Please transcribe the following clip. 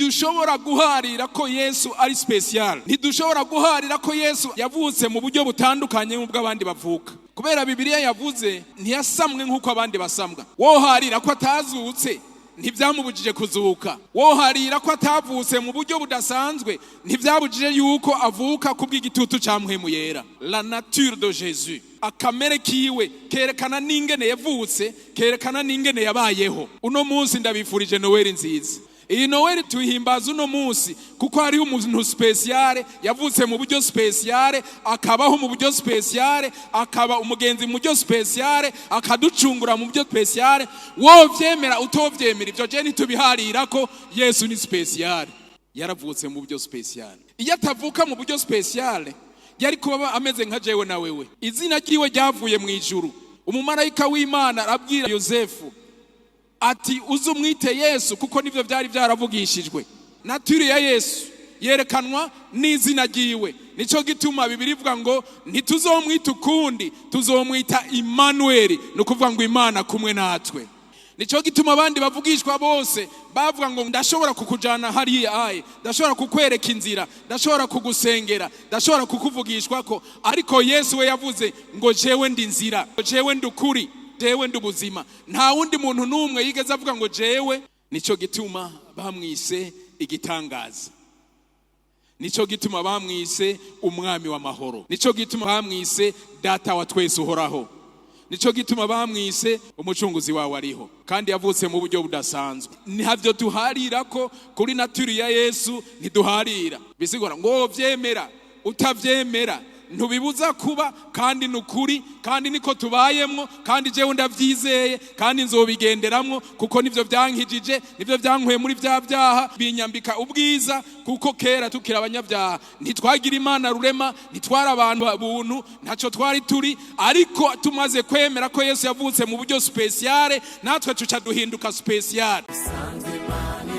Ntidushobora guharira ko Yesu ari spécial. Ntidushobora guharira ko Yesu yavutse mu buryo butandukanye n'ubw'abandi bavuka, kubera Bibiliya yavuze ntiyasamwe nk'uko abandi basamwa. Woharira ko atazutse, ntibyamubujije kuzuka. Woharira ko atavutse mu buryo budasanzwe, ntibyabujije yuko avuka kubw'igitutu cya Mpwemu Yera. La nature de Jésus, akamere kiwe kerekana n'ingene yavutse, kerekana n'ingene yabayeho. Uno munsi ndabifurije Noweli nziza. Iyi Noweli tuyihimbaza uno munsi kuko hariho umuntu spécial yavutse mu buryo spécial, akabaho mu buryo spécial, akaba umugenzi mu buryo spécial, akaducungura mu buryo spécial. Wovyemera, utovyemera, ivyo je ntitubiharira ko Yesu ni spécial. Yaravutse mu buryo spécial. Iyo atavuka mu buryo spécial, yari kuba ameze nka jewe na wewe. Izina ryiwe ryavuye mu ijuru. Umumarayika w'Imana arabwira Yosefu ati: "Uze umwite Yesu", kuko nivyo byari byaravugishijwe. Nature ya Yesu yerekanwa n'izina ryiwe. Nico gituma Bibiliya ivuga ngo ntituzomwita ukundi, tuzomwita Imanueli, ni ukuvuga ngo Imana kumwe natwe. Nico gituma abandi bavugishwa bose bavuga ngo ndashobora kukujana hariya aye, ndashobora kukwereka inzira, ndashobora kugusengera, ndashobora kukuvugishwa ko, ariko Yesu we yavuze ngo: "Jewe ndi nzira, jewe ndi ukuri, jewe ndi ubuzima." Nta wundi muntu n'umwe yigeze avuga ngo jewe. Nico gituma bamwise igitangaza, nico gituma bamwise Umwami w'amahoro, nico gituma bamwise Data wa twese uhoraho, nico gituma bamwise Umucunguzi wawe ariho. Kandi yavutse mu buryo budasanzwe. Ntabyo tuharira ko kuri nature ya Yesu, ntiduharira. Bisigura ngo vyemera, utavyemera, ntubibuza kuba. Kandi ni ukuri, kandi niko tubayemwo, kandi jewe ndavyizeye, kandi nzobigenderamwo, kuko nivyo vyankijije, nivyo vyankuye muri vya vyaha, binyambika ubwiza. Kuko kera tukiri abanyabyaha ntitwagira Imana rurema, ntitwari abantu buntu, ntaco twari turi. Ariko tumaze kwemera ko Yesu yavutse mu buryo spécial, natwe tuca duhinduka spécial. Sanze Imana.